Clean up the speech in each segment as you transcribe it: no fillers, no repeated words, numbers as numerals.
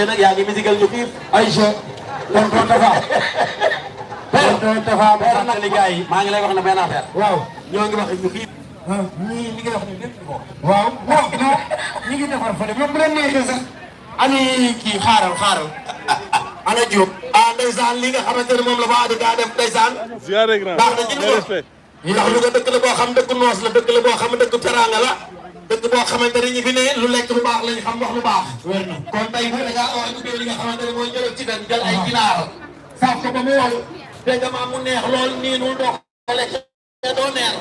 nag yaa ngi musical ñu xiif. Aïcha tonton Tafa. tonton Tafa ba fàttali gars yi. maa ngi lay wax ne benn affaire. waaw ñoo ngi wax ñu xiif. ñii li nga wax nii lépp di ko. waaw non non ñu ngi defar fële même bu leen neexee sax. ani kii xaaral. ana Diop. ah ndeysaan li nga xamante ne moom la waa di gaa def ndeysaan. ziare grand. baax na ci li respect. ndax lu nga dëkk la boo xam dëkk noos la dëkk la boo xam dëkk teraanga la. dëkk boo xamante ne ñi fi ne lu lekk lu baax lañ xam wax lu baax. wér na kon tey bu da ngaa war a ubbee li nga xamante ne mooy jëloon ci benn jël ay ginaar. saaf ko ba mu wow. dégg nga maam mu neex lool nii nu doo ko lekk doo neex.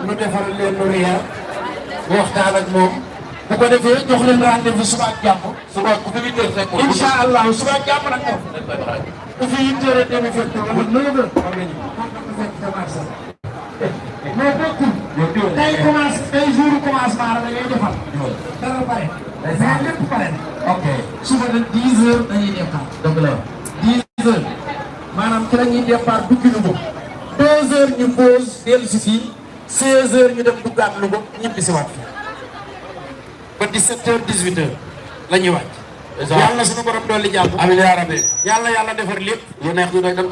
ñu defal leen lu reer waxtaan ak moom bu ko defee jox leen rendez-vous suba ak jàmm. suba ku fi 8 heures fekk. incha allah suba ak jàmm nag moom. ku fi 8 heures demi fekk wala 9 heures. war nañu fekk commencé. mais bokkul. tey commencé tey jour commencement la ngay defal. dara pare. mais lépp pare na. ok suba nag 10 heures dañuy départ. dëgg la 10 heures maanaam ci la ñuy départ dugg Louga 2 heures ñu pause dellu si fii 16 heures ñu dem duggaat Louga ñibbi si waat fii ba 17 heures 18 heures la ñuy wàcc. yàlla na suñu borom dolli jàmm. amiin yaa rabbi. yàlla defar lépp. lu neex ñu doy dañ ko